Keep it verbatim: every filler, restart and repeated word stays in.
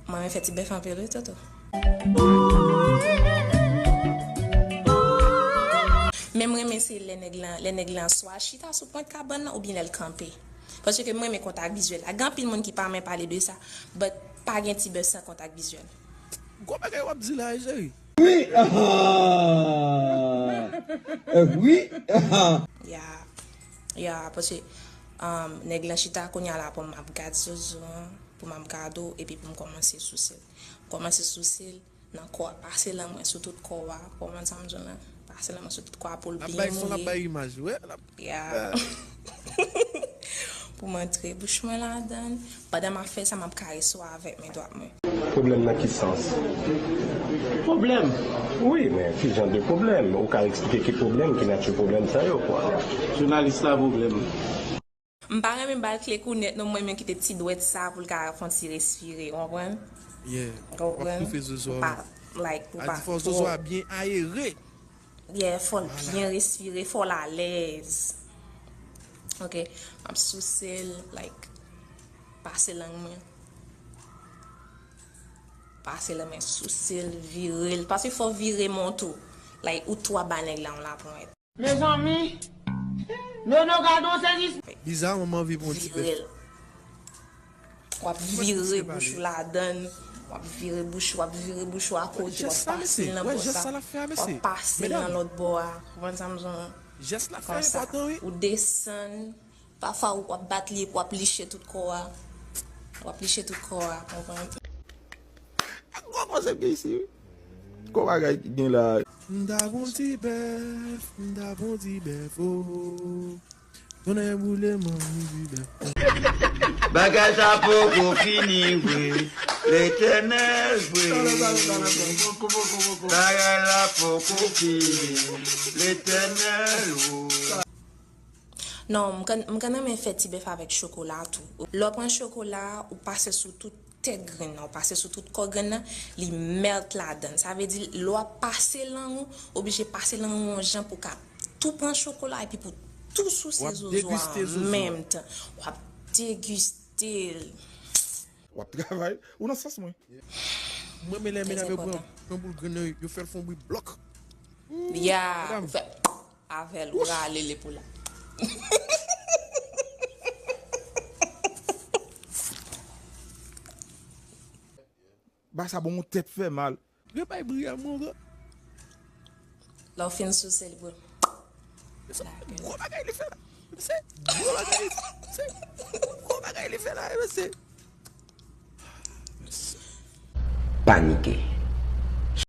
Mwen renmen fè ti bèf anpil wi, Toto. Men m renmen se lè nèg lan, lè nèg lan swa chita sou pwent kabann nan oubyen lè l kanpe. Paske m renmen kontak vizyèl la. Gen anpil moun ki pa renmen pale de sa, but pa gen ti bèf san kontak vizyèl. Gwo bagay w ap di la, cheri. Wi, ah, eh, wi, ah. Ya, ya, paske, um, nèg lan chita kounye a la pou m ap gad zozo an, pou m ap gad ou, epi pou m kòmanse souse l. Kòmanse souse l nan kò a, pase lan mwen sou tout kò a, konprann sa m di w lan? Pase lan mwen sou tout kò a pou l byen mouye. L ap bay son, l ap bay imaj, wi, l ap Yeah. Pou m antre bouch mwen ladan l. Pandan m ap fè sa, m ap karese w avèk men dwat mwen. Pwoblèm nan ki sans? Pwoblèm? Wi, men ki jan de pwoblèm? Ou ka eksplike ki pwoblèm, ki nati pwoblèm sa yo, kwa? Jounalis la pwoblèm. M pa renmen ba l kle kou nèt non, mwen menm kite ti dwèt sa pou l ka fè yon ti respire, ou konprann? Yeah. Ou konprann? W ap toufe zozo a. Ou pa, like, ou pa twò. A di fò zozo a byen ayere. Yeah, fò l byen respire, fò l alèz. Ok, m ap souse l, like, pase lang mwen. Pase lang mwen, souse l, vire l. Paske fò w vire men w tou. Like, ou tou ap ba nèg la yon laponyèt. Mezanmi, Nono gade yon sezis. Bizarman, m anvi pran yon ti bèf. Vire l. W ap vire bouch ou ladan l. W ap vire bouch ou, w ap vire bouch ou akote, w ap pase l nan bò sa. W ap pase l nan lòt bò a. Ou konprann sa m di w lan? Jès la fè enpòtan, wi. Ou desann. Pafwa, w ap bat li epi w ap liche tout kò a. W ap liche tout kò a, ou konprann? Gwo konsèp gen isi, wi. Gwo bagay ki gen la. M ta bon ti bèf, m ta bon ti bèf, oh. Tonnè boule m anvi bèf. Bagay sa poko fini vre. Letènèl vre. Bagay la poko fini. Letènèl, oh. Non, m konn, m konn renmen fè ti bèf avèk chokola tou. Lè w pran chokola, ou pase sou tout tèt grenn nan, ou pase sou tout kò grenn nan, li melt ladan l. Sa vle di, lè w ap pase lang ou, oblije pase lang ou yon jan pou w ka tou pran chokola epi pou tou souse zozo a an menm tan. W ap degiste l. W ap travay, ou nan sans mwen. Mwen, men lè medam yo pran, pran boul grenn nan, yo fè l fè yon bri blòk. Ya, ou fè avè l, ou rale l epi w la. Ba sa bon, yon tèt fè mal. Repay bri a, mon gars. Lè w fin souse l, bro. Gwo bagay li fè la. Se gwo bagay. Se gwo bagay li fè la, mesye. Panike.